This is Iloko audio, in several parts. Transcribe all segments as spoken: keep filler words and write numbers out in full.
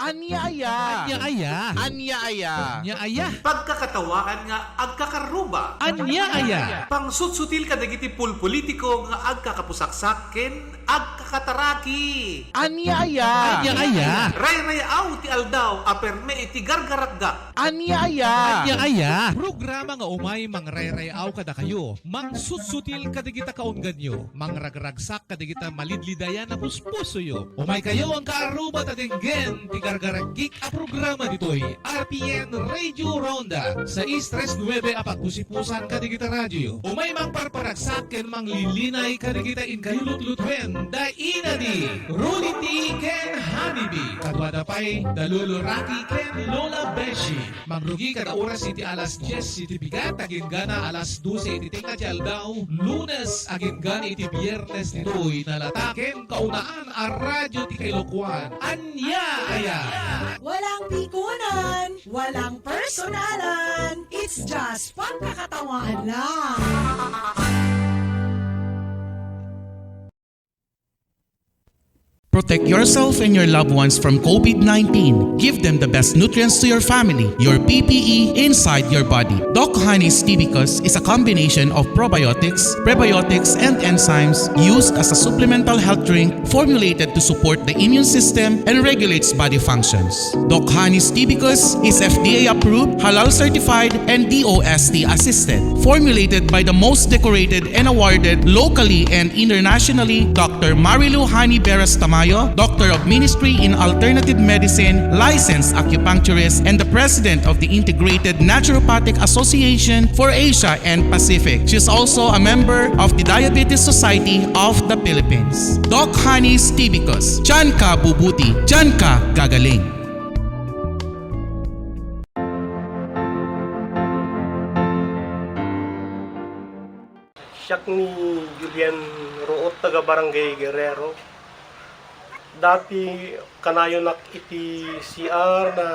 Ania aya? Ania aya? Ania aya? Ania aya? Pagkakatawaan nga agkakarruba. Ania aya? Pangsutsutil kadagiti pulpolitiko nga agkakapusaksak ken agkakataraki. Ania aya? Ania aya? Rayrayaw ti aldaw a perme iti gargarakgak. Ania aya? Ania aya? Programa nga umay mangrayrayaw kadakayo, mangsutsutil kadagita kaungganyo, mangragragsak kadagita malidlidayan a puspusoyo. Umaykayo, agkaarruba, ta denggen ti gargaragik a programa ditoy R P N Radio Ronda, sais tres nuebe a pagpusipusan kadagita radioyo. Umay mangparparagsak ken manglilinay kadagita inkayo lutlutuen da ina ni Rudy T ken Honey B. Kaduada pay da Lolo Rocky ken Lola Beshi. Mangrugi kada oras iti alas dies iti bigat, agingga alas dose iti tengnga ti aldaw, Lunes agingga iti Biernes ditoy nalata ken kaunaan a radio ti Kailokuan. Ania aya? Walang pikunan, walang personalan. It's just pagkakatawaan lang. Protect yourself and your loved ones from COVID nineteen. Give them the best nutrients to your family, your P P E inside your body. Doc Honey's Tibicus is a combination of probiotics, prebiotics, and enzymes used as a supplemental health drink formulated to support the immune system and regulates body functions. Doc Honey's Tibicus is F D A approved, halal certified, and D O S T assisted. Formulated by the most decorated and awarded locally and internationally, Doctor Marilu Honey Beras Tamayo, Doctor of Ministry in Alternative Medicine, licensed acupuncturist, and the President of the Integrated Naturopathic Association for Asia and Pacific. She is also a member of the Diabetes Society of the Philippines. Doc Honey's Tibicus. Diyan ka bubuti. Diyan ka gagaling. Siak ni Julian Root, taga Barangay Guerrero. Dati kanayonak iti C R na,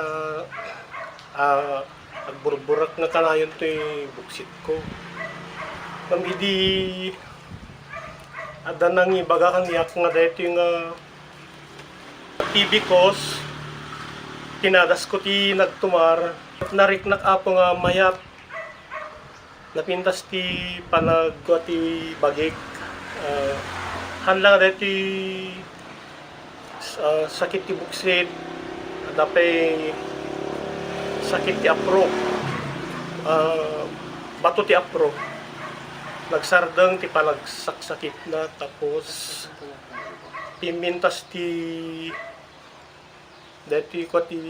ah, agburburek nga kanayon toy buksitko. Ngem idi adda nangibaga kaniak nga daytoy nga Tibicus, pinadasko ti nagtumar. Nariknak, Apo, nga mayat. Napintas ti panagkua ti bagik. Ah, haan la nga daytoy, ah, sakit ti buksit, adda pay sakit ti apro. Ah, bato ti apro. Nagsardeng ti panagsaksakitna, tapos pimmintas ti daytoy kua ti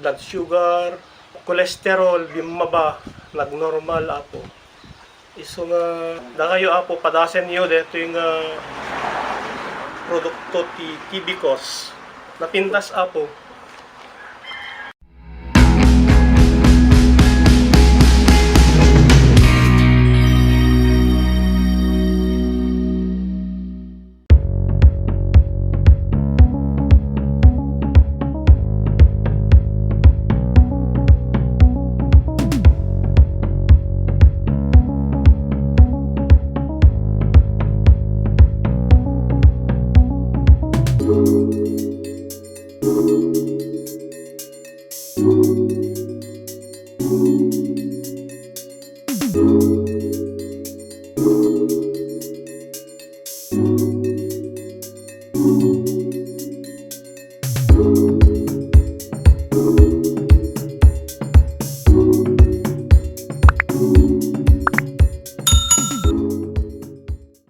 blood sugar, cholesterol, bimmaba, nagnormal, Apo. Isu nga dakayo, Apo, padasenyo daytoy nga produkto ti Tibicus. Napintas, Apo.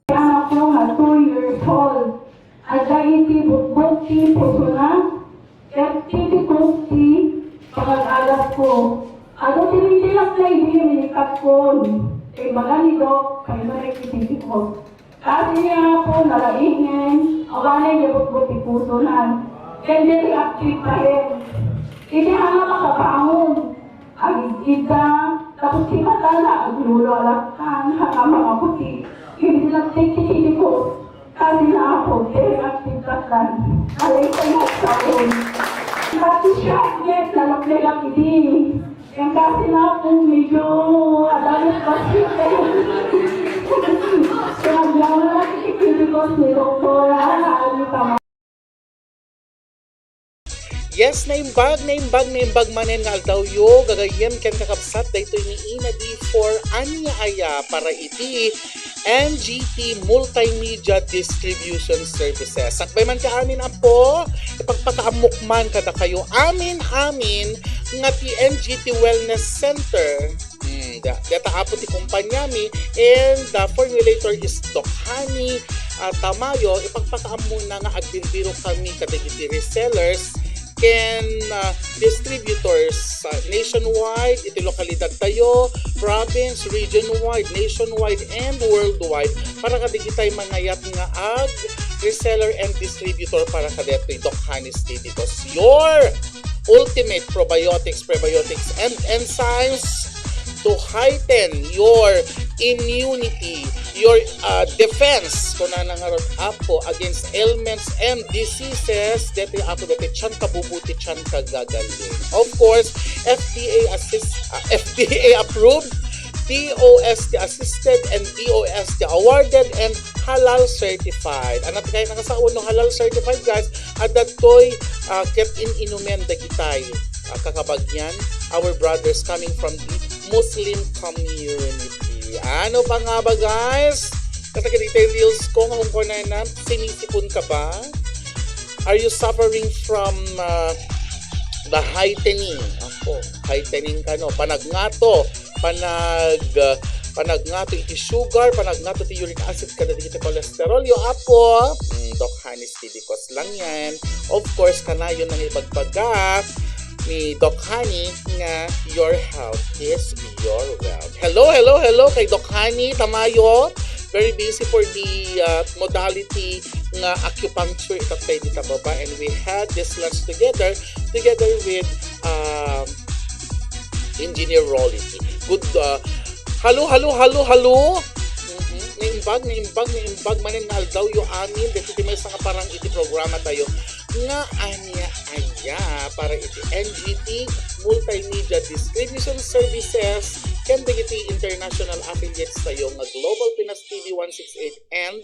Ti anakko nga two years old, adda iti bukbok ti pusona, ket Tibicus ti panag-adapko. Adu ti rintilak na idi minikkatkon, imbaga ni Doc, kaymarek ti Tibicus. Kasi nga po, nalaingen, awanen nga bukbok ti pusona. Ken diri active pa rin. Idi haan a makabangon, agid-idda, tapos ti matana, aglulualakkan, haan a mangaputi. Ken di nagtiktikidi ko, kasi nga po, diri active pa rin. Alay ko nga taon. Pati siya, agnet, nalaknilak idi. Ken kasi nga po, medyo adalot pa siya. Kaya agyaman na, tikidi ko si Doktora, ano, tama. Yes, naimbag, naimbag, naimbag manen nga aldawyo, gagayyem ken kakabsat, daytoy ni Ina D four ania aya para iti N G T Multimedia Distribution Services. Sakbay man ti amin, Apo, ipagpakaammok man kadakayo amin, amin nga ti N G T Wellness Center. Hmm, da, deta, Apo, ti kumpanyami, and the formulator is Doc Honey, ah, Tamayo. Ipagpakaammona nga agbirbiro kami kadagiti resellers ken, ah, distributors, ah, nationwide, iti lokalidad tayo, province, region-wide, nationwide, and worldwide para kadagitay mangayat nga ag-reseller and distributor para kadetoy Doc Honey's Tibicos. Your ultimate probiotics, prebiotics, and enzymes to heighten your immunity, your, uh, defense, kunana ngarud, Apo, against ailments and diseases. Deti, Apo, deti, tiyan kabubuti, tiyan kagagaling. Of course, F D A assist, uh, F D A approved, D O S T assisted, and D O S T awarded, and halal certified. Ania ti kayatna nga sawen no halal certified, guys? Adda toy, ah, ket in-inumen dagitay, ah, kakabagyan, our brothers coming from the Muslim community. Ano pa nga ba, guys? Kata kadagitay reels ko nga kunana, sinisipon ka ba? Are you suffering from, ah, the heightening? Ako, heightening kano. Panagngato, panag, ah, panagngato iti sugar, panagngato ti uric acid, kadagiti cholesterol. Yo, Apo, mm, Doc Honey's Tibicos lang yan. Of course, kanayon nga ibagbaga ni Doc Honey nga your health is your wealth. Hello, hello, hello kay Doc Honey Tamayo. Very busy for the, uh, modality nga acupuncture itattay dita baba, and we had this lunch together, together with, um, Engineer Rolly. Good, uh, hello, hello, hello, hello. Mhm. Naimbag, naimbag, naimbag manen nga aldaw yo amin. Dagiti maysa nga parang iti programa tayo nga ania aya para iti N G T Multimedia Distribution Services ken dagiti international affiliates tayo nga Global Pinas T V one six eight and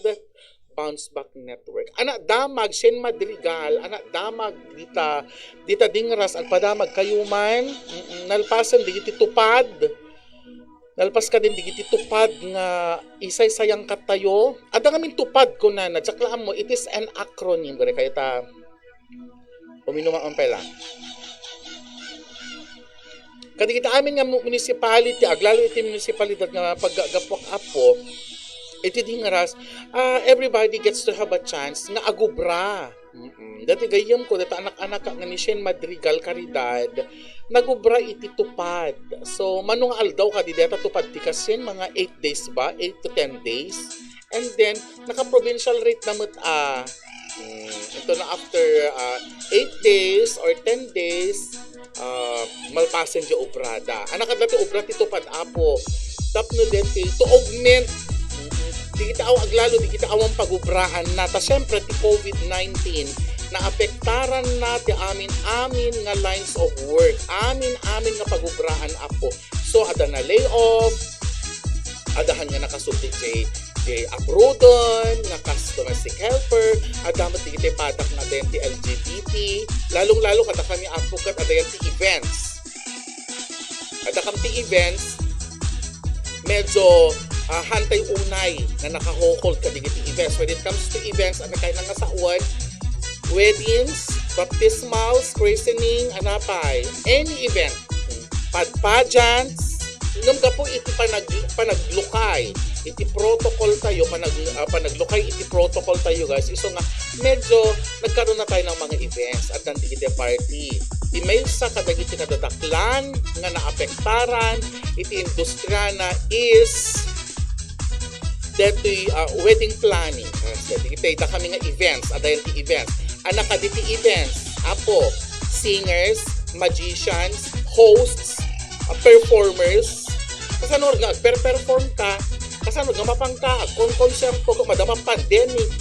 Bounce Back Network. Anak damag, Shane Madrigal, anak damag, dita, dita dingras, agpadamag kayo man. Mm-mm, nalpasen, digiti tupad. Nalpas kadin, digiti tupad nga isaysayang katayo. Adda ngamin tupad, kunana, diak la ammo, it is an acronym, gari kayo ta. Uminuma man pay lang. Kadagiti amin nga mu-, municipality, aglalo iti municipalidad nga paggapuak Apo, iti dingras, ah, everybody gets to have a chance nga agubra. Mm-mm. Dati gayyem ko, data anak-anak nga ni Shane Madrigal Caridad, nagubra iti tupad. So, mano nga aldaw kadi deta tupad ti kasin, mga eight days ba? Eight to ten days. And then, naka-provincial rate na met, ah, mm, ito na after, ah, eight days or ten days, ah, malpasen di obrada. Anak, adda ti obra ti tupad, Apo. Tapno deti, to augment, mm, di kita aw aglalo, di kita awan pagubraan na. Ta siyempre, ti covid nineteen, naapektaran na ti amin, amin nga lines of work. Amin, amin nga pagubraan, Apo. So, adda na layoff, adahan nga nakasubli jay, jay abroadon, nga kas domestic helper, adda met dagiti padak nga adayan ti L G B T, lalong-lalo kadakami, Apo, ket adayan ti events. Adda kam ti events, medyo, ah, hantay unay nga nakahohold kadagiti events. When it comes to events, ano kayo nga sawan, weddings, baptismals, christening, anapay, any event, pad-, pageants, ngem gapu iti panag-, panaglukay iti protocol tayo, panag-, ah, panaglukay iti protocol tayo, guys, isu nga medyo nagkaroon na tayo ng mga events at nandito party. Di maysa kadagiti kadadaklan nga naapektaran iti industriana is detoy, ah, wedding planning. Ah, so, dagiti dakami nga events, adayan ti events. Anak kaditi events, Apo, singers, magicians, hosts, ah, performers. Kasano nga agper-perform ka? Kasano nga mapangka? Kon konserto ka, madama pandemic.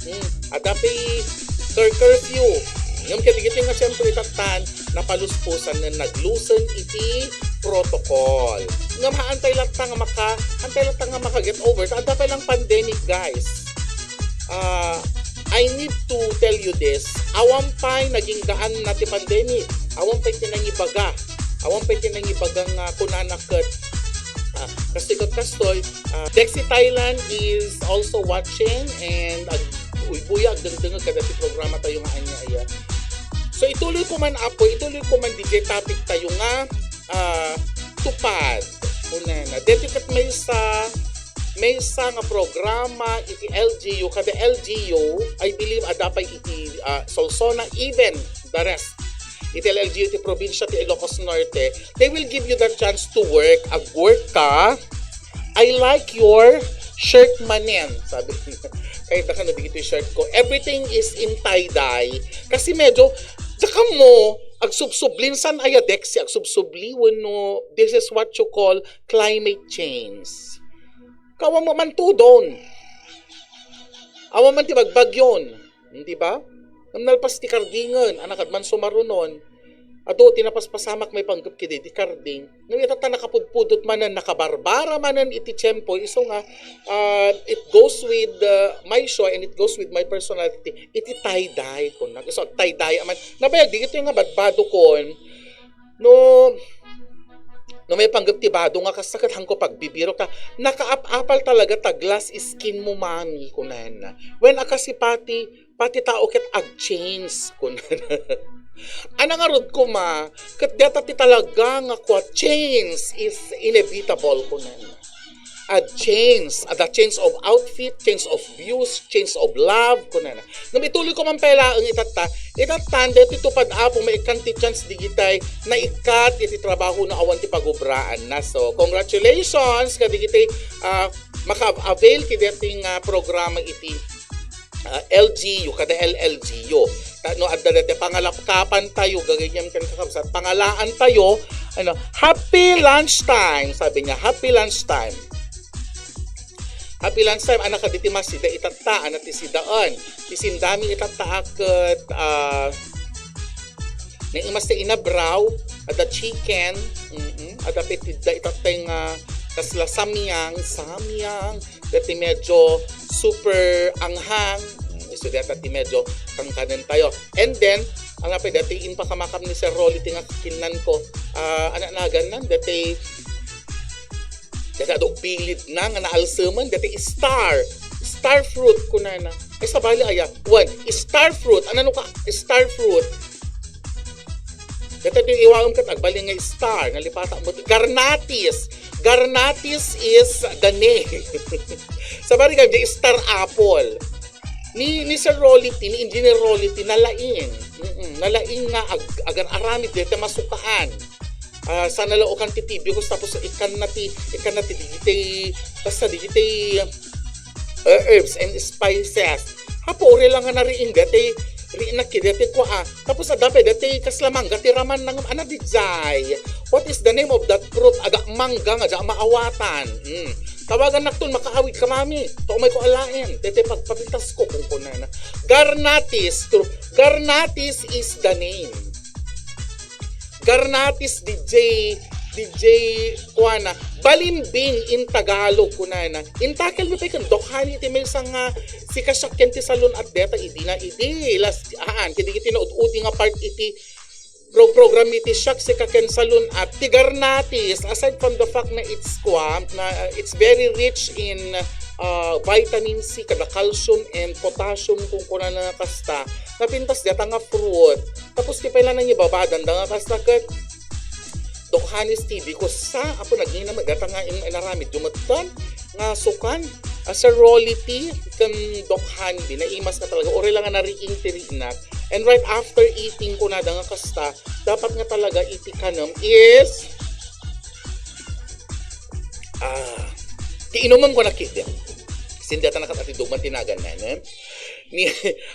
Hmm, adda pay cur-, curfew. Ngem kadagiti nga siyempre tattan, napaluspusan nga naglusen iti protocol. Ngem haantay latta nga maka-, haantay latta nga maka-get over. Ta adda pay lang pandemic, guys. Ah, I need to tell you this, awan pay naging daan na ti pandemic, awan pay ti nangibaga, awan pay ti nangibaga nga kunana ket, ah, kastoy ket kastoy, ah, Dexy Thailand is also watching and ag-, uybuya, agdengdengeg kadagiti programa tayo nga ania aya. So, ituloy ko man, Apo, ituloy ko man, D J, topic tayo nga, ah, tupad. Kunana, deti ket maysa, maysa nga programa iti L G U, kada L G U, I believe, adda pay iti, ah, Solsona, even the rest. Iti L G U, iti probinsya ti Ilocos Norte, they will give you the chance to work. Ag-work ka, "I like your shirt manen," sabi. Kahit na kano, digito yung shirt ko. Everything is in tie-dye. Kasi medyo, tsaka mo, agsubsubli, san aya, Dexy, agsubsubli, wenno, this is what you call climate change. Kawa mo man tudon. Awan man ti bagbagyon. Di ba? Ngem nalpas ti kardingen, anak, adman sumarunon. Adu ti napaspasamak maipanggep kidi ti karding. No, itatta nakapudpudot manen, nakabarbara manen iti tiempo, isu nga, ah, it goes with, uh, my show and it goes with my personality. Iti tie-dye, kun nag-, isu ag-tie-dye, aman, nabayag, di ito nga badbado kun, no, no, maipanggep ti bado nga kasta ket hangko pagbibiro ka, nakaap-apal talaga ta glass skin mo, mami, kunan. When a kasi pati, pati tao ket ag-change, kunan. Ana ngarud koma, ket deta ti talaga nga kua, change is inevitable, kunan. Ag-change, ada change of outfit, change of views, change of love, kunana. Ngem ituloy ko man pay laeng itatta, itatta, deti tupad, Apo, maikkan ti chance digitay naikkat iti trabaho na awan ti pagubraan na. So, congratulations kadagiti, ah, maka-avail kadagiti, ah, programa iti ah, L G U, kada L L G U. Ta-, no, adda dati pangalapkapan tayo, gagayyem ken kakabsat, pangalaan tayo, ano, "Happy lunch time," sabi niya, "Happy lunch time." Happy lunch time, anak, kaditi masida itatta, anak ti sidaan. Ti sindami itatta a ket, ah, naimas ti inabraw, ada chicken, mm-mm, ada petidda itatta nga kasla samyang, samyang, dati medyo super anghang, mm, isu data ti medyo kangkanen tayo. And then, ang apa dati impakamakam ni Sir Rolly ti nga kinnan ko, ah, anak nagan nan, dati, dati adu bilid na nga naalseman, dati star, star fruit kunana. Ay, sabali aya, one, star fruit, ano ka, star fruit, dati ito yung iwaem kat agbalin nga star, nalipata mo. Garnatis. Garnatis is the name. Sa Barigay, di star apple. Ni, ni Sir Rolly T, ni Engineer Rolly T, nalaing. Mm-mm, nalaing nga ag-, agar-aramid, dito masukaan. Ah, sana laukan ti tibio, tapos ikan na ti, ikan na ti, digiti, basta digiti, uh, herbs and spices. Hapo, uri lang nga nariing, dati, riinak ki, dati, kwa, ah. Tapos, adda pay, dati, kasla mangga, ti raman, nang, ana, dijay. What is the name of that fruit? Aga, mangga nga, dya, maawatan. Hmm. Tawagan nakton, makaawid ka, mami. To, may ko alain. Dati, pagpapintas ko, kung kunana. Garnatis, true. Garnatis is the name. Garnatis, D J, D J, kuana, balimbing in Tagalog, kunana. Intakel mi pay ken Doc Honey iti maysa nga sikasiak ken ti salon at deta idi na idi. Las, aan, kidi iti naud-udi nga part iti pro-, program iti siak sika ken salon at ti Garnatis, aside from the fact na it's kua, na, uh, it's very rich in, uh, vitamin C, kada calcium and potassium, kung kunana kasta, napintas deta nga fruit. Tapos ti pay la nangibabadan da nga kasta ket Doc Honey's T V, kusa, apo, nagina met data nga in-, inaramid dumetan nga sukan, ah, Sir Rolly T ken Doc Honey, naimas nga talaga, uri lang nga nariing ti riinak. And right after eating, kunada nga kasta, dapat nga talaga iti kanem is, ah, ti inumem ko na kidem. Sindeta na kat ati duman tinagan na, eh. Ni,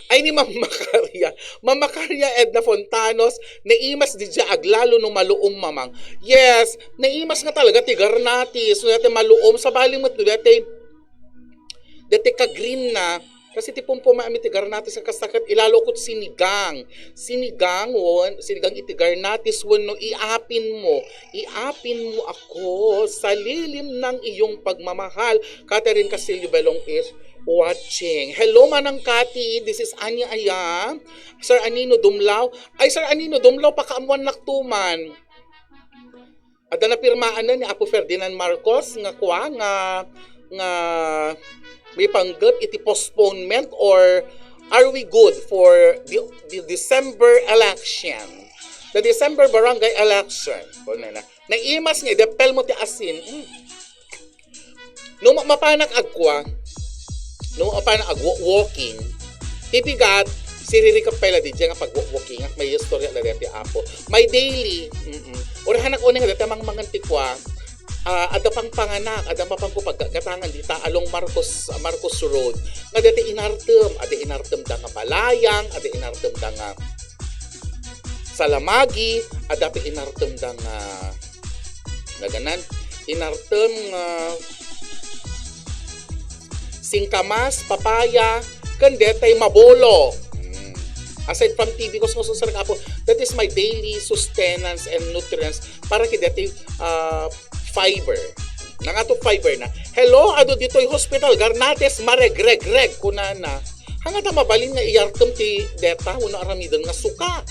ay, ni Mama Macaria. Mama Macaria Edna Fontanos, naimas di dya aglalo no maluom, mamang. Yes, naimas nga talaga ti Garnatis, no, dati maluom, sabali met no, dati, dati ka-green na, kasi ti pumpuma mi ti Garnatis, nga kasta ket ilalo ko sinigang. Sinigang, wen, sinigang iti Garnatis, wenno iapin mo. Iapin mo ako sa lilim ng iyong pagmamahal. Catherine Castillo Belong is watching. Hello, Manang Cathy. This is Anya Aya. Sir Anino Dumlao. Ay, Sir Anino Dumlao, pakaammuannak tuman. Adda napirmaan na ni Apo Ferdinand Marcos nga kua nga, nga may panggep iti postponement, or are we good for the, the December election? The December barangay election. Kunana. Naimas nga idepel mo ti asin. Mm. No ma-, mapanak agkua, no mapanak ag-walking, ti bigat, siririkep pay la di nga pag-walking, may istorya la ti Apo. My daily, mm-mm. Urahanak uning dati mangmangan ti kua, ah, adda pang panganak, adda mapangko paggatangan dita along Marcos, Marcos Road. Nga dati inartem, adda inartem da nga balayang, adda inartem da nga salamagi, adda pa inartem da nga naganan, inartem nga singkamas, papaya, ken detay mabolo. Mm. Aside from T V, kuskus, Apo, that is my daily sustenance and nutrients para ki detay, ah, fiber. Nangato fiber na. Hello, adu ditoy hospital, Garnates, maregregreg, kunana. Hangata mabalin nga iyartem ti deta, wenno aramiden nga suka.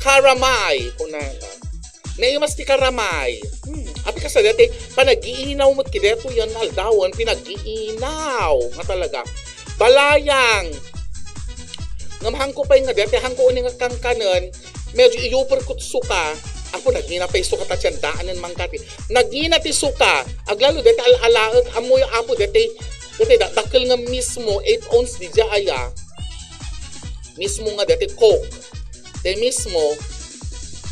Karamay, kunana. Naimas ti karamay. Hmm. Apay kasta dati, panaggiinaw met ki detoy nga aldawen, pinaggiinaw nga talaga. Balayang. Ngem hangko pay nga dati, hangko uning nga kankanen, medyo iyuper ko ti suka. Apo, nagngina pay suka ta tiyan daanen mangkati. Nagngina ti suka. Aglalo dati al-alaek, ammoyo Apo dati, dati da-, dakkel nga mismo, eight ounce di dya aya. Mismo nga dati Coke. Dati mismo,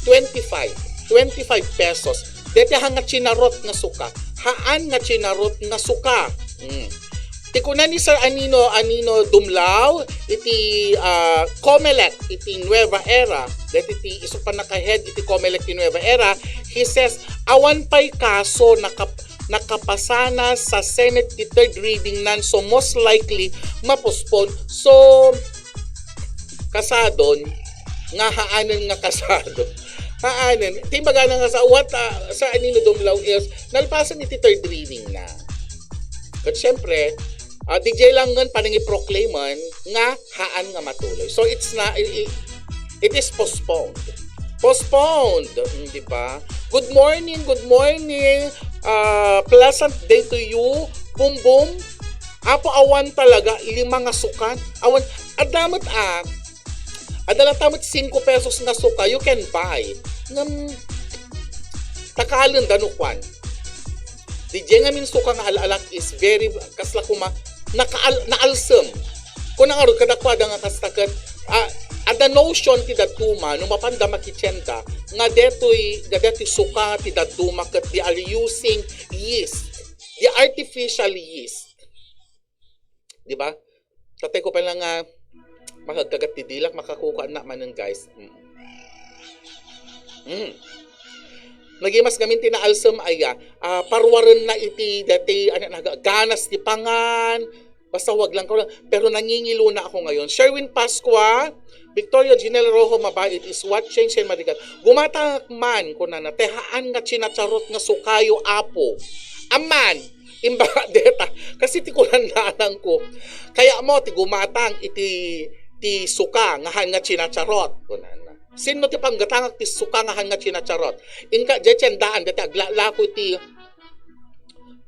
twenty-five. Twenty-five pesos. Dati ha nga chinarot nga suka. Haan nga chinarot nga suka. Mm. Ti kuna ni Sir Anino, Anino Dumlao, iti, ah, Comelec, iti Nueva Era, dati ti isu pannaka-head iti Comelec ti Nueva Era, he says, awan pay kaso nakap-, nakapasana sa Senate ti third reading nan, so most likely, ma-postpone. So, kasadon, nga haanen nga kasadon. Haanen. Ti bagana nga sa what, ah, Sir Anino Dumlao is, nalpasan iti third reading na. Ket siyempre, ah, di jay langen panangiproklaman nga haan nga matuloy. So, it's na, i-, i-, it is postponed. Postponed, mm, di ba? Good morning, good morning. Ah, pleasant day to you. Boom, boom. Apo, awan talaga, lima nga sukan. Awan, adda met, ah, adda latta met singko pesos nga suka, you can buy. Ngem, takalenda no kuan. Di jay ngamin suka nga al-alak is very, kasla kuma, nakaal-, naalsem. Kuna ngarud kadakuada nga kasta ket, ah, adda notion ti dadduma, no mapanda makitienda, nga detoy, nga detoy suka ti dadduma ket they are using yeast. The artificial yeast. Di ba? Tatay ko pala nga makagkagat ti dilak, makakukuan na manen, guys. Mm. Mm. Nagimas ngamin ti naalsem aya, ah, parwaren na iti dati, ano, naga-, ganas ti pangan, basta wag lang ko lang. Pero nangingilo na ako ngayon. Sherwin Pascua, Victoria Ginel Rojo Mabait is watching, Shane Madrigal. Gumatangak man, kunana, ti haan nga chinacharot nga sukayo, Apo. Aman, imbaga deta, kasi ti kunan nanang ko. Kaya mo, ti gumatang iti, ti suka, nga haan nga chinacharot, kunana. Sinno ti panggatangak ti suka nga haan nga chinacharot? Inka, jay tiendaan, deta aglalako ti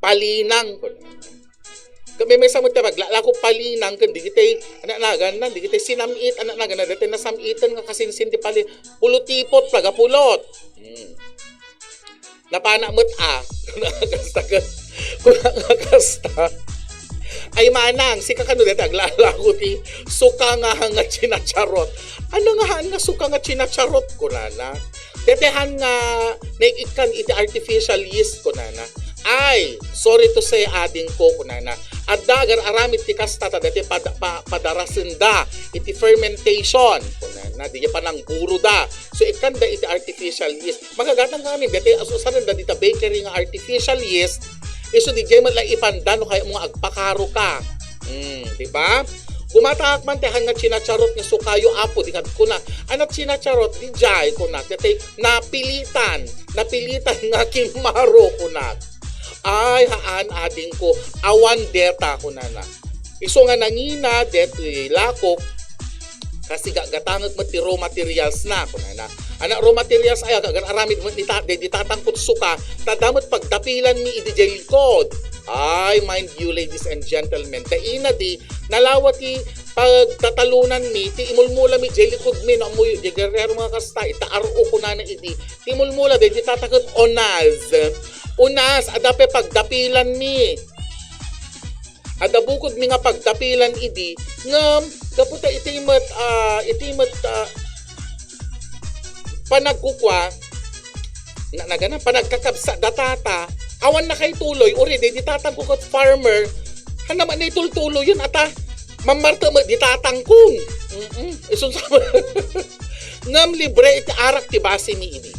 palinang, kunana. Kami may samot ti paglalako palinang ken digitay, anak nagan na, digitay sinam-it, anak nagan na, dati nasam-iten nga kasinsin ti pali-, pulotipot, pagapulot. Hmm. Napana met a. Kasta ket, kuna nga kasta. Ay manang, sika kano dati aglalako ti suka nga, nga chinacharot. Ano nga haan nga suka nga chinacharot, kunana? Dati han nga naik-ikkan iti artificial yeast, kunana. Ay, sorry to say, ading ko, kunana. Adda agar-aramid ti kasta ta dati pada-, pa-, padarasenda iti fermentation, kunana. Di panangguro da. So, ikkanda iti artificial yeast. Makagatang kami, dati asusaren da dita bakery nga artificial yeast. Isu di jay met la ipanda no kaya mo nga agpakaro ka. Hmm, di ba? Gumatangak man ti han nga chinacharot nga sukayo, Apo, di nga kuna, ano chinacharot, di jay, kuna, dati napilitan, napilitan nga kimmaro, kuna. Ay, haan, ading ko, awan deta, kunana. Isu nga nangina detoy lakok, kasi gagatangek met ti raw materials na, kunana. Ana, raw materials aya, agar-aramid met ni ta-, daydi tatangko ti suka, ta adda met pagdapilanmi idi jay likod. Ay, mind you, ladies and gentlemen, ta ina di, nalawa ti pagtatalonanmi, ti imulmulami jay likod mi, no, ammoyo, jay Guerrero nga kasta, ita aro kunana idi, ti imulmula, daydi tatangko, unas. Unas, adda pay pagdapilanmi. Adda bukodmi nga pagdapilan idi, ngem gapu ta iti met, ah, iti met, ah, panagkukua, na, nagana, panagkakabsat da tata, awan nakaituloy, uri, daydi tatangko ket farmer, hanna met naitultuloyen, ata, mammartek met di tatangkon. Mm-mm. Isun sa-, ngem libre iti arak ti basimi idi.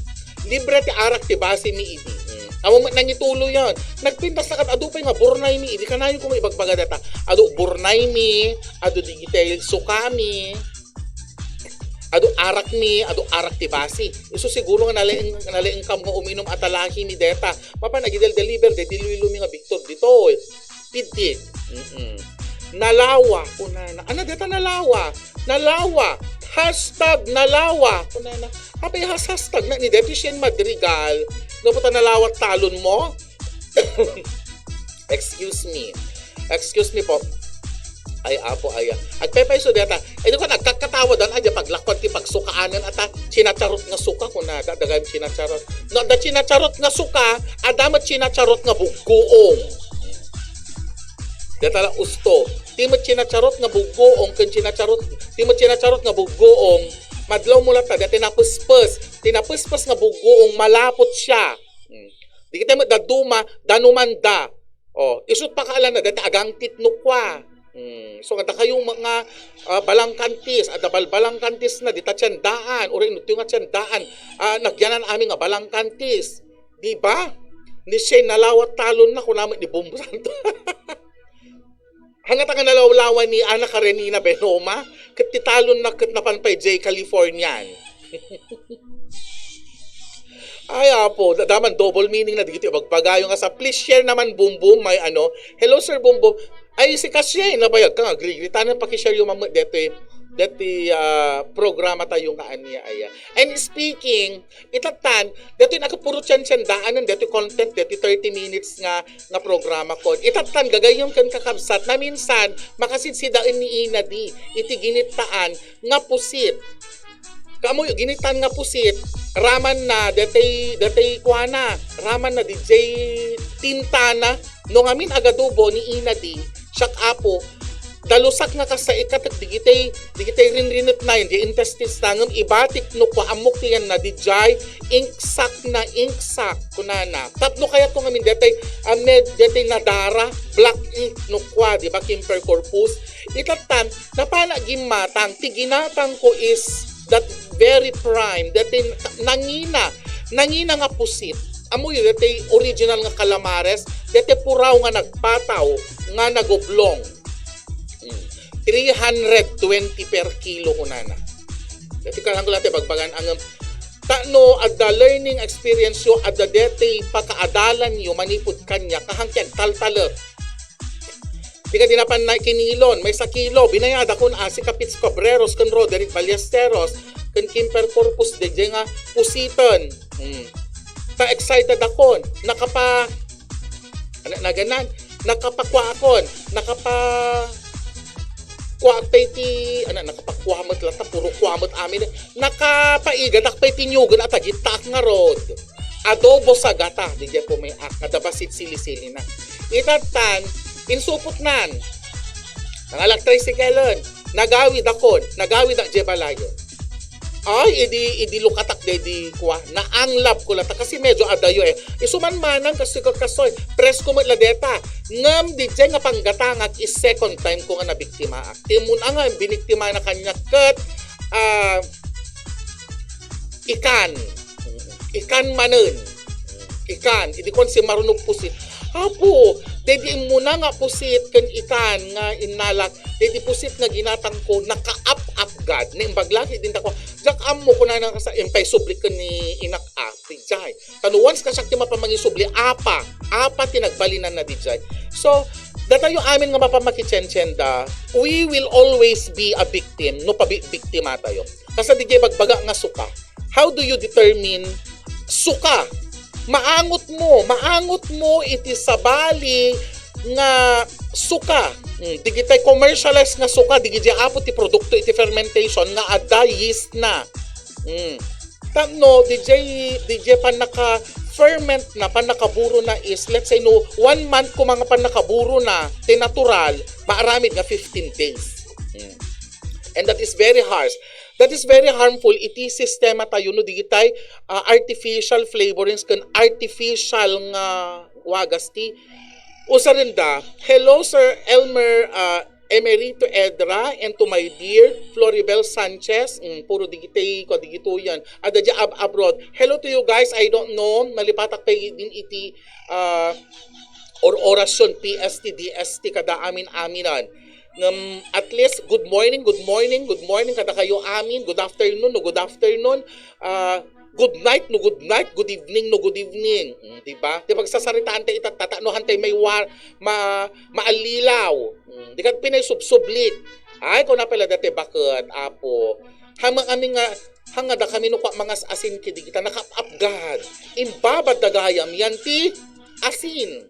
Libre ti arak ti basimi idi. Mm. Awan met nangituloyen. Nagpintas lakat, adu pay nga burnaymi idi. Kanayon koma ibagbaga dayta. Adu burnaymi, adu digitay sukami, adu arakmi, adu arak ti basi. Isu siguro nga nalaing-, nalaingkam nga uminum a talahimi dayta. Mapan agidel-deliver, daydi luilumi nga Victor ditoy. Pidik. Mm-mm. Nalawa, kunana. Ana dayta nalawa? Nalawa. Hashtag nalawa, kunana. Apay has-, hashtag na ni daytoy Shane Madrigal. Gapu ta nalawa talon mo? Excuse me. Excuse me po. Ay, apo, aya. Agpaypayso dayta. Idi ko nagkakatawa dan, ay, di paglakuan ti pagsukaanan, ata, chinacharot nga suka, kunada, dagay chinacharot. No, da chinacharot nga suka, adda met chinacharot nga buggoong. Dayta la usto. Ti met chinacharot nga buggoong, ken chinacharot, ti met chinacharot nga buggoong, madlaw mo latta, dayta napespes. Ti napespes nga buggoong, malapot siya. Hmm. Di kita met dadduma, danumanda. Oh, isut pakaalan na, dayta agangtit no kua. Hmm. So, adda kayo mga, ah, balangkantis, adda balbalangkantis na, dita tiandaan, uri inutyo nga tiandaan, ah, nagyanan amin nga balangkantis. Di ba? Ni Shane nalawat talon na, kunamit ni Bombo Santo. Hangata nga nalawlawan ni Ana Karenina Benoma, ket ti talon na ket napan pay jay Californian. Ay, apo, da-, daman double meaning na digiti ibagbagayo nga sa, please share naman, Boom Boom, may ano. Hello, Sir Boom Boom. Ay, si Kasye, nabayag ka nga, agree-agree. Tanang pakishare yung mga deti, deti, ah, programa tayo nga ania, aya. And speaking, itatan, deti nakapuro tiyan-tiyan daanan, deti content, deti thirty minutes nga, nga programa ko. Itatan, gagayon kan kakabsat, na minsan, makasidsidaen ni ina di, iti ginitaan, nga pusit. Kamu, ginitan nga pusit, raman na, detay, detay kuana, raman na, dijay tintana, no ngamin agadubo ni ina di, siak apo, dalusak nga kasta ikatek digitay, digitay rinrinet na, di intestines na, ngem ibatik no kua ammok ti yan na, dijay, inksak na, inksak, kunana. Tapno kayat ko ngamin, detay, ah, med, detay nadara, black ink, no kua, di ba, Kimper Corpus, itatan, napana gimmatang, ti ginatang ko is that very prime, dati nangina, nangina nga pusit. Amoy, dati original nga calamares, dati puraw nga nagpataw, nga nagoblong. Mm. Three hundred twenty per kilo kunana. Dati kalang ko dati bagbagan ang, ta no adda learning experience yo, adda dati pakaadalan yo, manipud kanya, kahangkyan, taltalep. Di ka dinapan na kinilon, may sa kilo, binayada kun asi Kapits Cabreros, kun Roderick Ballesteros, kun Kimper Corpus, de, de nga pusiton. Hmm. Ta excited akon, nakapa, ano, naganan, nakapakua akon, nakapa, kua ak pay ti, ano, nakapakua met lata, puro kua met amin, nakapaigadak pay ti nyugon at agitaak nga rod. Adobo sa gata, di diay pumiak, kada basit sili-sili na. Itatan, insupot nan. Nangalak tricycle-en, nagawid akon, nagawid ak diay balayen. Ay, idi, idi lukatak diay di kua, naanglab ko lata, kasi medyo adayo eh. Isu man manang kasi ko kasoy, presko met la deta. Ngem di diay nga panggatangak is second time ko nga nabiktimaak. Ti mun-a nga biniktima na kaniak ket, ah, ikan. Ikan manen. Ikan, idi kuan si Marunog pusit. Apo, dedi immuna nga pusit ken ikan nga innalak, dedi pusit nga ginatang ko, nakaap-ap gad. Naimbag lagi din tako, "Diak ammo," kunana kasta, impay subli ken ni inak a, dijay. Ta no once kasiak ti mapamangisubli, apa, apa ti nagbalinan na dijay. So, Datayo amin nga mapamakichenchenda, we will always be a victim no pabiktimatayo. Kasta diay ibagbaga nga suka. How do you determine suka? Maangot mo, maangot mo iti sabali nga suka. Hmm, digitay commercialized nga suka, digidiay apo ti produkto iti fermentation nga adda yeast na. Hmm. Tapno, didiay, didiay pannaka-ferment na, pannakaburo na is, let's say, no, one month koma nga pannakaburo na, ti natural, maaramid nga fifteen days. Hmm. And that is very harsh. That is very harmful iti sistema tayo, no, digitay, ah, artificial flavorings ken artificial nga wagas ti usarenda. Hello, Sir Elmer, ah, Emerito Edra, and to my dear Floribel Sanchez. Mm, puro digitay ko, digito yan. Adda diay ab-, abroad. Hello to you guys. I don't know. Nalipatak pa din iti, ah, or orasyon, P S T, D S T, kada amin-aminan. Ngem, at least, good morning, good morning, good morning, kada kayo amin, good afternoon, no, good afternoon, ah, good night, no, good night, good evening, no, good evening. Mm, di ba? Di pagsasaritaan tayo itattata, no, hantay may war, ma, maallilaw. Mm, di ka pinay subsublit. Ay, kuna pala dati bakit, apo. Hamang amin nga, hanga da kami no kwa mangas asin kidi kita nakapapgad. Imbabad da gayam yan ti asin.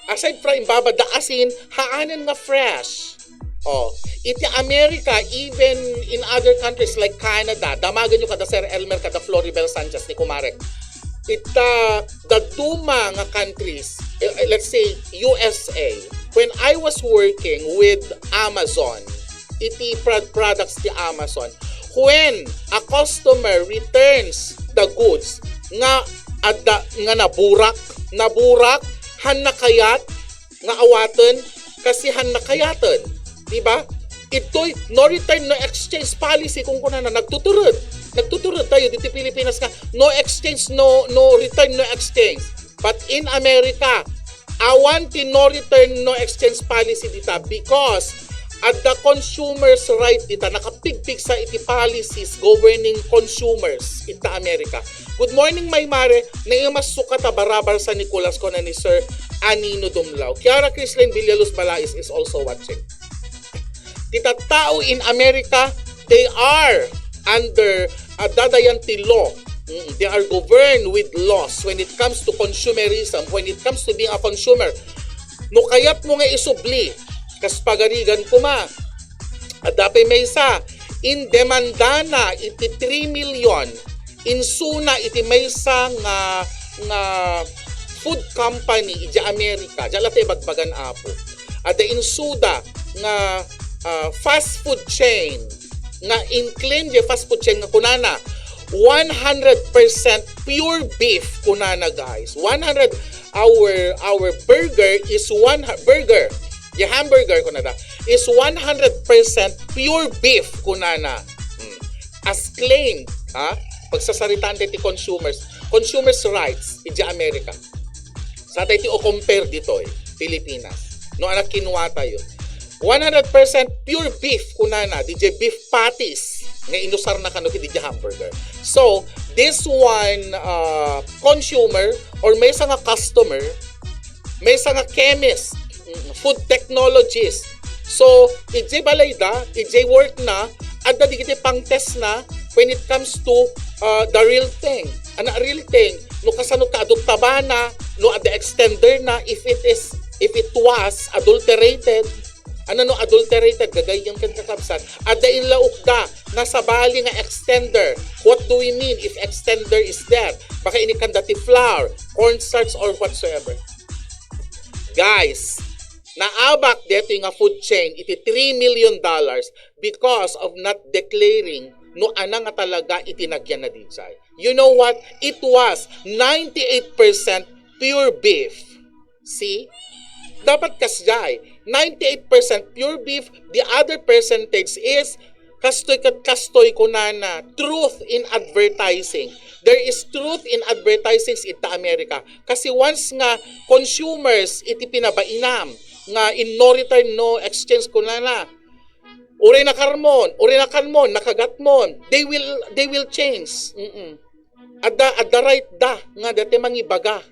Aside from imbabad da asin, haanen nga fresh. Oh, iti America, even in other countries like Canada, damagen yo kada Sir Elmer, kada Floribel Sanchez ni Kumarek. Ita, dadduma nga countries, eh, eh, let's say, U S A. When I was working with Amazon, iti prod-, products ti Amazon, when a customer returns the goods nga adda, nga naburak, naburak, han nakayat, nga awaten, kasi han nakayaten. Di ba? Itoy, no return, no exchange policy, kung kunana, nagtutured. Nagtutured tayo diti Pilipinas nga, no exchange, no, no return, no exchange. But in America, awan ti no return, no exchange policy dita because adda consumers right dita, nakapigpigsa iti policies governing consumers ita America. Good morning, my mare. Naimas suka ta Barabal San Nicolas, kuna ni Sir Anino Dumlao. Kiara Chrislyn Villaluz Balais is also watching. Ti tattao in America, they are under, ah, dadayan ti law. Mm, they are governed with laws when it comes to consumerism, when it comes to being a consumer. No kayat mo nga isubli, kas pagarigan kuma, adda pay maysa, indemandana iti three million, insuna iti maysa nga, nga food company iti America. Diyan latta ibagbagan, apo. Adda insuda nga, ah, fast food chain nga in-claim diay fast food chain nga kunana, one hundred percent pure beef, kunana, guys. One hundred, our, our burger is one hu-, burger, the hamburger, kunana, is one hundred percent pure beef, kunana. Hmm. As claimed, ha? Pagsasaritaan ti consumers, consumers' rights iti America. Sa tayo ti o compare ditoy, Pilipinas. No, anak, kinua tayo. One hundred percent pure beef, kunana, diay beef patties nga inusar na kano kidi hamburger. So, this one, uh, consumer or maysa nga customer, maysa nga chemist, mm, food technologist. So, iti balay da, iti work na, adda digiti pang-test na when it comes to, uh, the real thing. Ana real thing, no kasano ta adda tabana, no adda extender na, if it is, if it was adulterated, ano no adulterated, gagayyem ken kakabsat, adda inlaukda nga sabali nga extender. What do we mean if extender is there? Baka inikanda ti flour, cornstarch, or whatsoever. Guys, naabak detoy nga food chain iti three million dollars because of not declaring no ana nga talaga iti nagyan na diay. You know what? It was ninety-eight percent pure beef. See? Dapat kasdiay, ninety-eight percent pure beef, the other percentage is kastoy ket kastoy, kunana, truth in advertising. There is truth in advertising ita America. Kasi once nga consumers iti pinabainam nga in no return, no exchange, kunana, uray nakarmon, uray nakanmon, nakagatmon, they will, they will change. Mm-mm. Adda, adda right da nga dati mangibaga.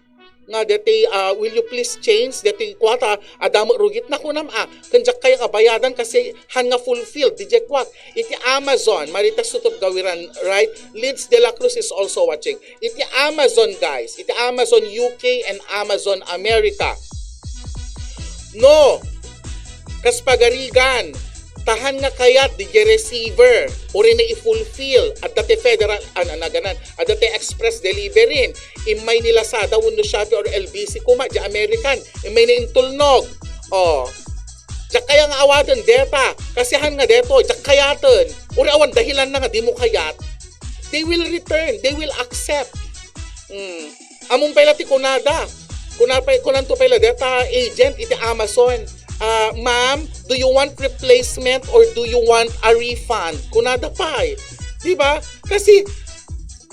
nga deti, ah, will you please change deti kuata, adda met rugitna kunam a, ken diak kaya nga bayadan kasi han nga fulfilled, diay kuak. Iti Amazon, Marites Tutup Gawiran, right? Lids de la Cruz is also watching. Iti Amazon, guys, iti Amazon U K and Amazon America. No, kas pagarigan, ta han nga kayat diay receiver, uray na i-fulfill, adda ti federal, an, an, aganan, adda ti express delivery, immay ni Lazada wenno Shopee or L B C koma, diay American, immay na intulnog. O, diak kaya nga awaten deta, kasi han nga detoy, diak kayaten. Uray awan dahilanna nga dimo kayat. They will return, they will accept. Hmm. Ammom pay la ti kunada. Kuna pay, kunanto pay la deta agent iti Amazon. Ah, "Ma'am, do you want replacement or do you want a refund?" Kunada pay. Di ba? Kasi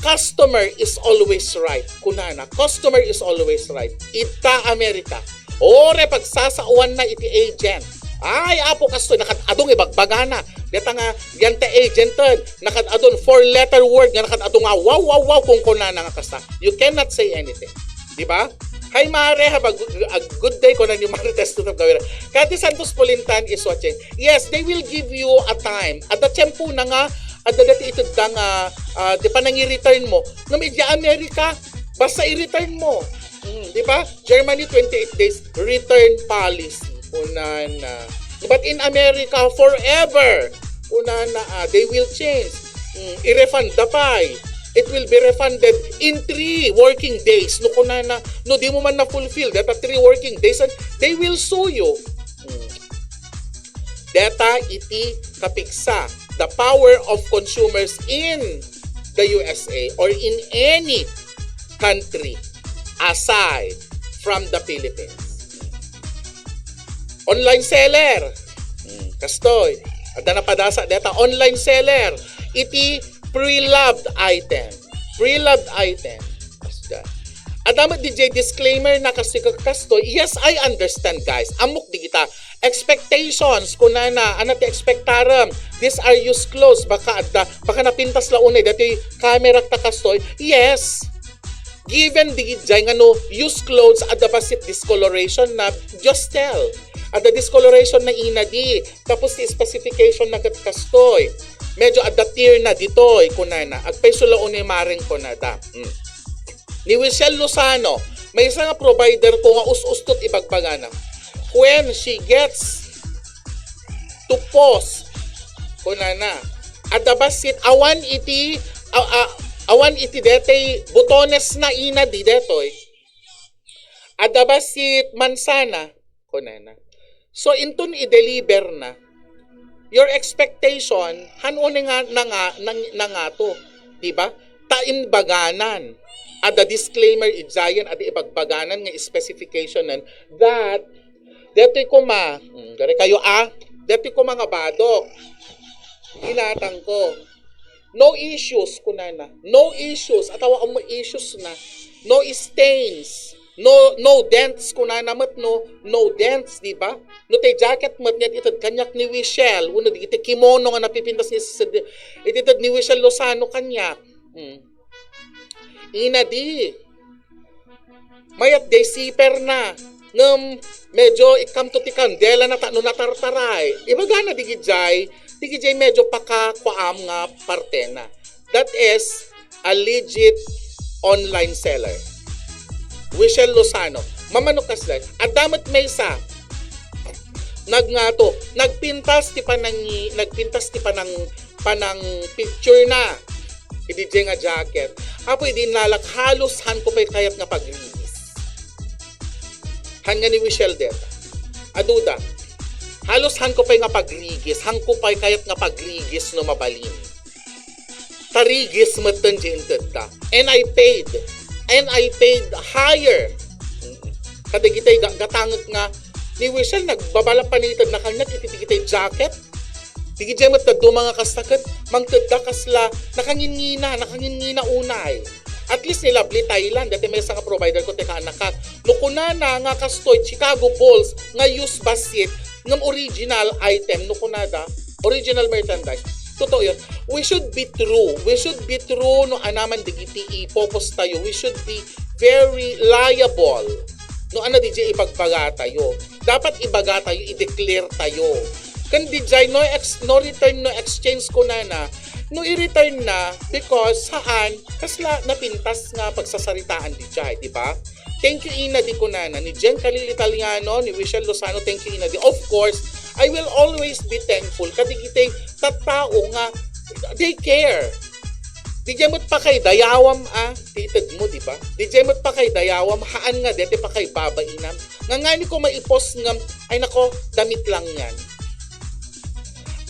customer is always right. Kunana, customer is always right. Ita America. Uray pagsasaoanna iti agent. Ay, apo, kastoy, nakad-adong ibagbagana. Deta nga, diay agenten, nakad-adon four letter word nga nakad-adon nga, "Wow, wow, wow," kunkunana nga kasta. You cannot say anything. Di ba? "Hi, Mare. Have a good, a good day," kunan ni Marites Tutup Gawiran. Kati Santos Pulintan is watching. Yes, they will give you a time. Adda tiempo na nga, adda dati itedda nga, ah, di pa nangi-return mo. Ngem idiay Amerika, basta i-return mo. Mm, di ba? Germany, twenty-eight days return policy. Kunana. But in America, forever. Kunana, ah, they will change. Mm, i-refund da pay. It will be refunded in three working days. No, kunana, no, dimo man na-fulfill deta three working days, and they will sue you. Mm. Deta iti kapigsa, the power of consumers in the U S A or in any country aside from the Philippines. Online seller. Hmm, kastoy. Adda napadasa deta, online seller. Iti pre-loved item. Pre-loved item. Kasda. Adda met diay disclaimer na kasi kastoy. Yes, I understand, guys. Ammok digita. Expectations, kunana, ano ti expectarem? These are used clothes. Baka adda, baka napintas la unay dati camera ta kastoy. Yes. Given diay nga no used clothes, adda bassit discoloration na, just tell. Adda discoloration na ina di. Tapos ti specification na ket kastoy. Medyo adda tear na ditoy, kunana. Agpayso la unay mareng kunada. Mm. Ni Wichelle Lozano, maysa nga provider ko nga us-ustot ibagbagana. When she gets to pause, kunana, adda bassit awan iti, a-, a-, awan iti detay butones na ina di detoy. Adda bassit mansana, kunana. So, inton i-deliver na, your expectation, han unay nga nanga-, nang-, nangato, di ba? Ta imbaganan. Adda disclaimer idiayen, adda ibagbaganan nga specification nan, that, detoy koma, mm, gari kayo, ah, detoy koma nga badok. Inatang ko. No issues, kunana. No issues. Atawa, um, issues na. No stains. No, no dents, kunana met, no, no dents, di ba? No tay jacket met nga ited kaniak ni Wichelle, wenno dagiti kimono nga napipintas nga ited, iti ted ni Wichelle Lozano kaniak. Hmm. Ina di. Mayat diay zipper na. Ngem medyo ikkamto ti kandela na ta no natartaray. Ibagana digidiay, digidiay medyo pakakuaam nga partena. That is a legit online seller. Wichelle Lozano. Mamano kasla. Adda met maysa. Nagngato. Nagpintas ti panangi-, nagpintas ti panang-, panang picture na. Idi diay nga jacket. Apo, idi inlalak, halos han ko pay kayat nga pagrigis. Han nga ni Wichelle deta. Aduda. Halos han ko pay nga pagrigis. Han ko pay kayat nga pagrigis no mabalin. Tarigis metten diay intedda. And I paid. And I paid higher. Kadagitay ga-, gatangek nga ni Wichelle, nagbabala panited na kaniak iti, iti, iti jacket. Digidiay met dadduma nga kasta ket mangtedda kasla nakangingina, nakangingina unay. At least ni Lovely Thailand, dati maysa nga provider ko, teka, anak ka. No kunana nga kastoy, Chicago Bulls nga used bassit, ngem original item, no kunada, original merchandise. Totoo yun. We should be true. We should be true no anaman digiti i-focus tayo. We should be very liable no ania diay ibagbagatayo. Dapat ibagatayo, i-declare tayo. Ken diay no ex-, no return, no exchange kunana, no i-return na because saan, kasla napintas nga pagsasaritaan diay, di ba? Thank you, Ina Di kunana. Ni Jen Khalil Italiano, ni Michelle Lozano, thank you, Ina Di. Of course, I will always be thankful kadagiti tattao nga they care. Diay met pakaydayawam a, ti itedmo, di ba? Diay met pakaydayawam, haan nga deti pakaibabainam. Nga ngani ko maipost ngem, ay nako, damit lang yan.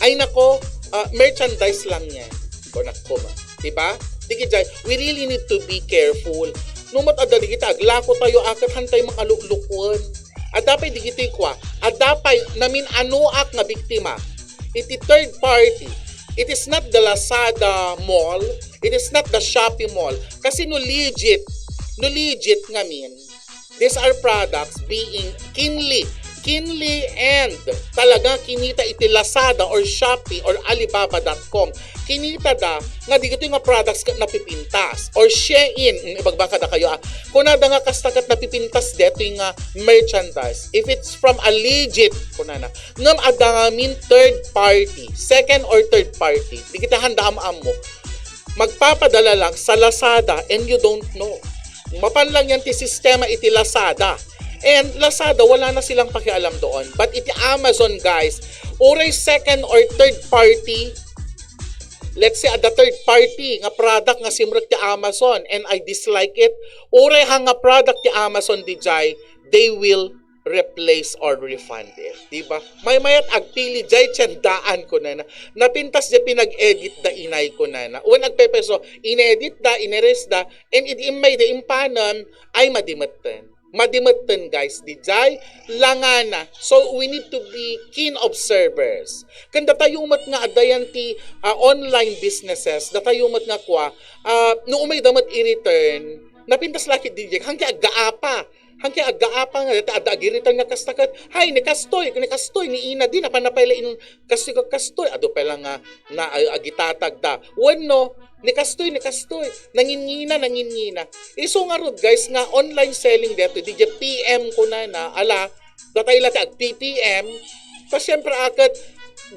Ay nako, ah, merchandise lang yan. Ko nako ma. Di ba? Diay, we really need to be careful. No met adda diay aglako tayo, akat hantay mga luklukuan. Adda pay diay kua. Adda pay namin-anoak nga biktima. Iti third party. It is not the Lazada mall. It is not the Shopee mall. Kasi no legit, no legit ngamin, these are products being keenly, keenly and talaga kinita iti Lazada or Shopee or Alibaba dot com. Kinita da nga diay nga products ket napipintas. Or Shein, mm, ibagbagada kayo, ah. Kunada nga kasta ket napipintas detoy nga merchandise. If it's from a legit, kunana, ngem adda ngamin third party, second or third party, diay handa am-ammo. Magpapadala lang sa Lazada and you don't know. Mapan lang yan ti sistema iti Lazada. And Lazada, wala na silang pakialam doon. But iti Amazon, guys, uray second or third party, let's say, adda third party nga product nga simrek ti Amazon and I dislike it, uray ha nga product ti Amazon diay, they will replace or refund it. Di ba? Maymayat agpili diay tiendaan kunana. Napintas diay pinag-edit da inay kunana. Wen agpepeso, inedit da, inerase da, and idi immay da impanem, ay madi metten. Madi metten, guys, diay langana. So, we need to be keen observers. Ken datayo met nga adda yan ti, ah, online businesses, datayo met nga kua, ah, no umay da met i-return, napintas la ket diay, hangke aggaapa. Hangke aggaapa nga, dati adda agi-return nga kasta ket, hay, ni kastoy, ni kastoy, ni Ina Di, napan pay la in-, kastoy, kastoy, adu pay la nga, na, ay, agitatag da. Wenno, ni kastoy, ni kastoy, nanginngina, nanginngina. Isu ngarud, guys, nga online selling detoy, diay P M kunana, ala, datay la ti ag-P P M, ta siyempre aket,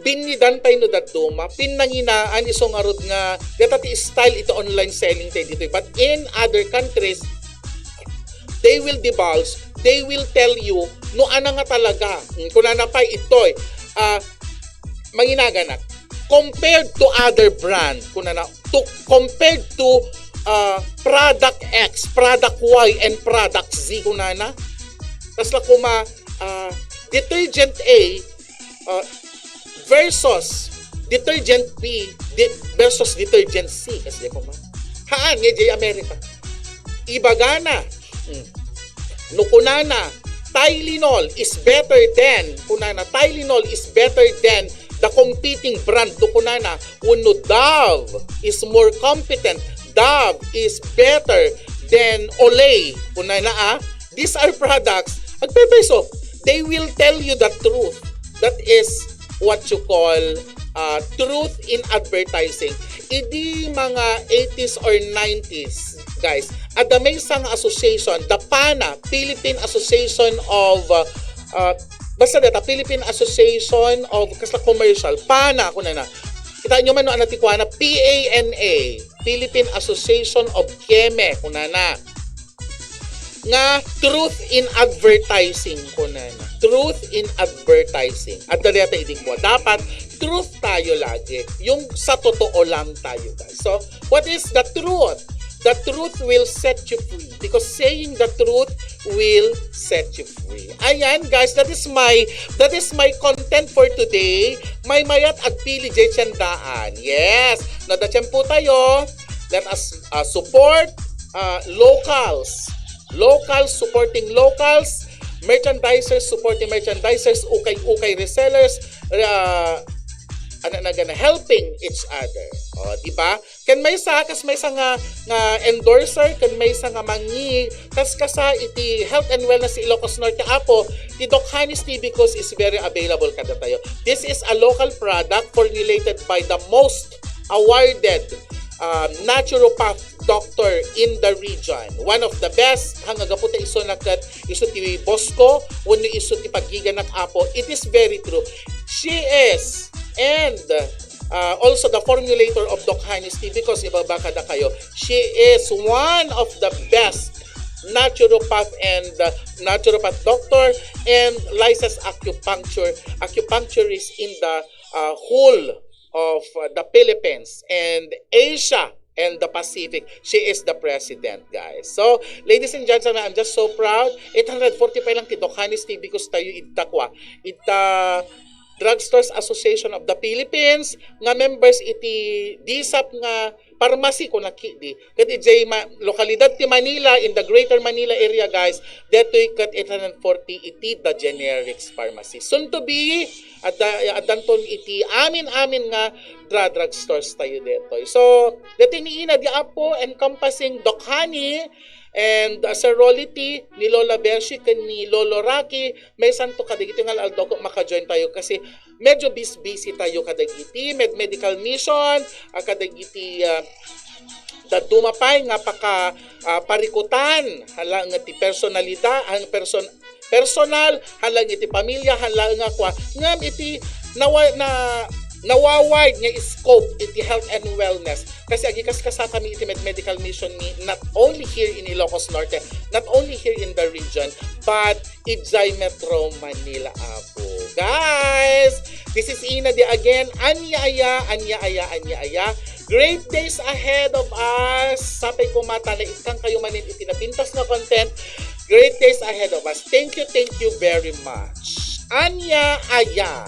binnidan pay no dadduma, pinnanginaan isu ngarud nga, deta ti style iti online selling tayo ditoy. But in other countries, they will divulge, they will tell you, no ania nga talaga. Mm, kunana pay itoy, ah, manginaganak. Compared to other brand, kunana, to, compared to, ah, product X, product Y, and product Z, kunana. Kasla koma, ah, detergent A, ah, versus detergent B di-, versus detergent C. Kasi di ko ma-, haan, nga diay Amerika. Ibagana, mm, no kunana, Tylenol is better than, kunana, Tylenol is better than the competing brand, no kunana, wenno Dove is more competent, Dove is better than Olay, kunana, ah, these are products, agpepeso, they will tell you the truth. That is what you call, uh, truth in advertising. Idi mga eighties or nineties, guys, adda maysa nga association, the PANA, Philippine Association of, uh, uh, basta deta, Philippine Association of, kasla commercial, PANA, kunana. Kita nyo man, no, ania ti kuana, P A N A, Philippine Association of Keme, kunana. Nga truth in advertising, kunana. Truth in advertising. Adda deta idi kua. Dapat truth tayo lagi. Yung sa totoo lang tayo, guys. So, what is the truth? The truth will set you free because saying the truth will set you free. Ayan, guys, that is my, that is my content for today. Maymayat agpili diay tiendaan. Yes, no adda tiempo tayo. Let us, uh, support, uh, locals. Locals supporting locals. Merchandisers supporting merchandisers. Ukay-ukay resellers. Uh, ano na gana, helping each other. O, di ba? Ken maysa, kas maysa nga, nga endorser, ken maysa nga mangi-, kas kasa iti health and wellness ti Ilocos Norte, Apo, ti Doc Hanis T V Cos is very available kadatayo. This is a local product formulated by the most awarded, um, naturopath doctor in the region. One of the best, nga gapu ta isu na ket isu ti boss ko, wenno isu ti paggiganak, Apo. It is very true. She is, and, uh, also the formulator of Doc Honey's tea, because ibaba kadakayo, she is one of the best naturopath and, uh, naturopath doctor and licensed acupuncture, acupuncturist in the, uh, whole of, uh, the Philippines and Asia and the Pacific. She is the president, guys. So, ladies and gentlemen, I'm just so proud. Eight hundred forty pa lang ti Doc Honey's Tibicus tayo idta kwa. Idta Drugstores Association of the Philippines nga members iti disap nga pharmacy, kuna ketdi. Ket idiay ma-, lokalidad ti Manila, in the Greater Manila area, guys, detoy ket eight hundred forty iti The Generics Pharmacy. Soon to be, adda, addanton iti amin-amin nga dra-, drugstores tayo detoy. So, detoy ni Ina di Apo, encompassing Doc Honey, and, uh, Sir Rolly T, ni Lola Beshi, ken ni Lolo Rocky, maysanto kadagiti nga al-aldaw ko maka-join tayo kasi medyo bis-busy tayo kadagiti med-, medical mission, ah, kadagiti, ah, dadduma pay nga paka-, ah, parikutan, hala nga ti personalidad, ang person-, personal, hala nga iti pamilya, hala nga kwa, ngem iti nawa-, na, nawawide nga scope iti health and wellness. Kasi agikaskasakami iti med-, medical mission mi, not only here in Ilocos Norte, not only here in the region, but idiay Metro Manila, Apo. Guys, this is Ina di again. Ania aya, ania aya, ania aya. Great days ahead of us. Sapay ko mata na ikkan kayo manen iti napintas nga content. Great days ahead of us. Thank you, thank you very much. Ania aya.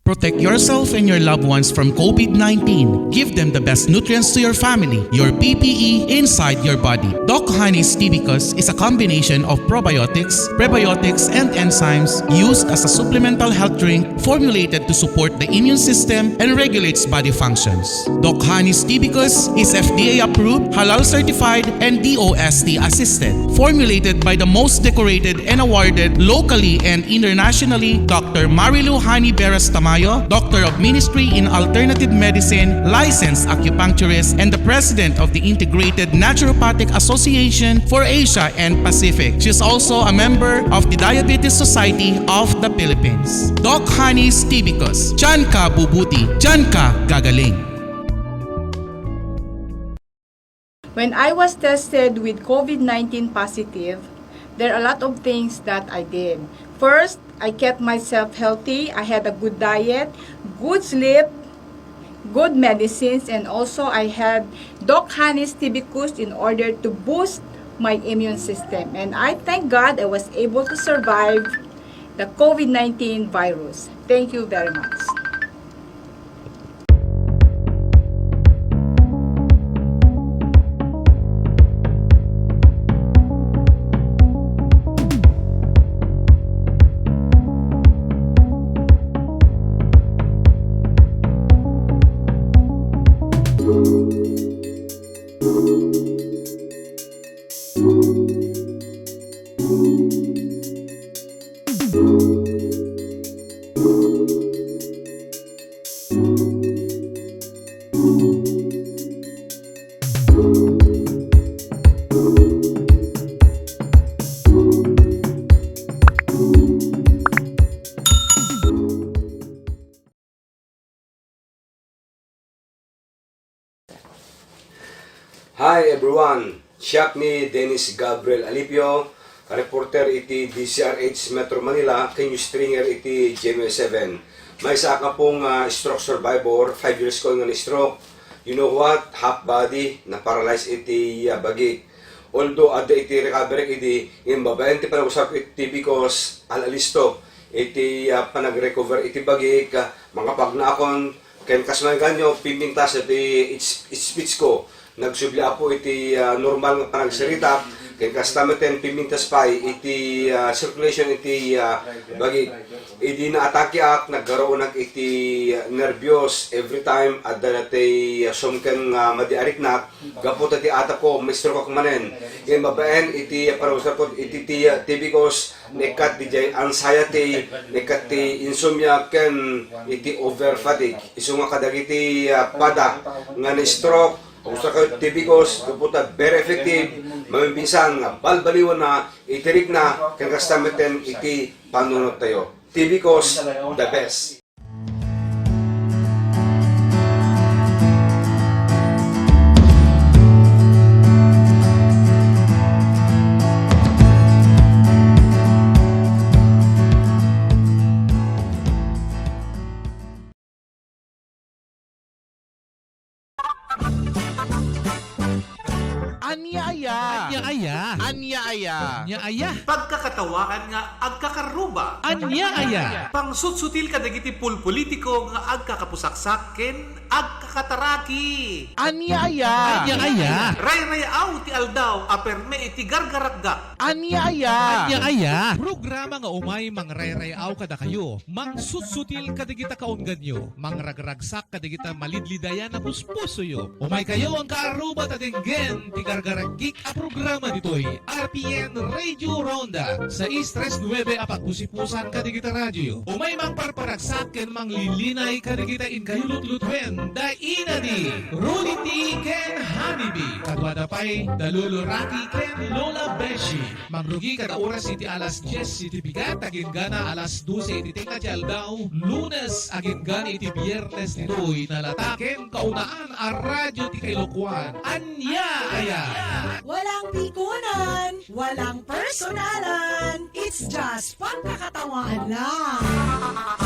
Protect yourself and your loved ones from COVID nineteen. Give them the best nutrients to your family, your P P E inside your body. Doc Honey's Tibicus is a combination of probiotics, prebiotics, and enzymes used as a supplemental health drink formulated to support the immune system and regulates body functions. Doc Honey's Tibicus is F D A approved, halal certified, and D O S T assisted. Formulated by the most decorated and awarded locally and internationally, Doctor Marilu Honey Beras Tamayo, Doctor of Ministry in Alternative Medicine, licensed acupuncturist, and the President of the Integrated Naturopathic Association for Asia and Pacific. She is also a member of the Diabetes Society of the Philippines. Doc Honey's Tibicus. Diyan ka bubuti. Diyan ka gagaling. When I was tested with COVID nineteen positive, there are a lot of things that I did. First, I kept myself healthy. I had a good diet, good sleep, good medicines, and also I had Doc Honey's Tibicus in order to boost my immune system. And I thank God I was able to survive the COVID nineteen virus. Thank you very much. Hi everyone! Siak ni Dennis Gabriel Alipio, reporter iti D Z R H Metro Manila, ken news stringer iti G M A seven. Maysa a kapong, ah, stroke survivor, five years ko nga na-stroke. You know what? Half body, na-paralyze iti, ah, bagik. Although adda iti recovery idi, ngem babaen ti panagusarko iti Tibicus, al-alisto iti, ah, panagrecover iti bagik, ah, mangapagnaakon, ken kas maganyo, pimpintas iti its-, speech ko. Nagsubli, Apo, iti, ah, normal nga panagsarita, Ken kasta met ti pimintas pay iti, ah, circulation iti, ah, bagi. Idi naatakeak, naggaruonak iti, ah, nerbios every time adda daytoy, ah, sumken nga madi a riknak, gapu ta ti atapko, ma-strokeak manen. Ken babaen iti, ah, panagusarko iti ti, ah, tibikos, naikkat diay anxiety, naikkat ti insomnia, ken iti over fatigue. Isu nga kadagiti, ah, pada nga na-stroke, Usa ka tibikos, gapu ta very effective, maminsan nga balbaliwanna iti rikna, ken kasta metten iti panunottayo. Tibikos, the best. Ania aya? Ania aya? Ania aya? Ania aya? Pagkakatawaan nga agkakaruba. Ania aya? Pangsutsutil kadagiti pulpolitiko nga agkakapusaksak ken agkakataraki. Ania aya? Ania aya? Rayrayaw ti aldaw a perme iti gargaragak. Ania aya? Ania aya? Programa nga umay mangrayrayaw kadakayo, mangsutsutil kadagita kaungganyo, mangragragsak kadagita malidlidayan a puspusoyo. Umaykayo, angka aruba, ta denggen ti gargaragik a programa ditoy R P N Radio Ronda, sais tres nuebe a pagpusipusan kadagita radioyo. Umay mangparparagsak ken manglilinay kadagita inkayo lutlutuen da inadi, Rudy T ken Honey B. Kaduada pay da Lolo Rocky ken Lola Beshi. Mangrugi kada oras iti alas dies iti bigat, agingga alas dose iti tengnga ti aldaw, Lunes agingga iti Biernes ditoy nalata ken kaunaan a radio ti Kailokuan. Ania aya? Walang pikunan, walang personalan. It's just pagkakatawaan lang.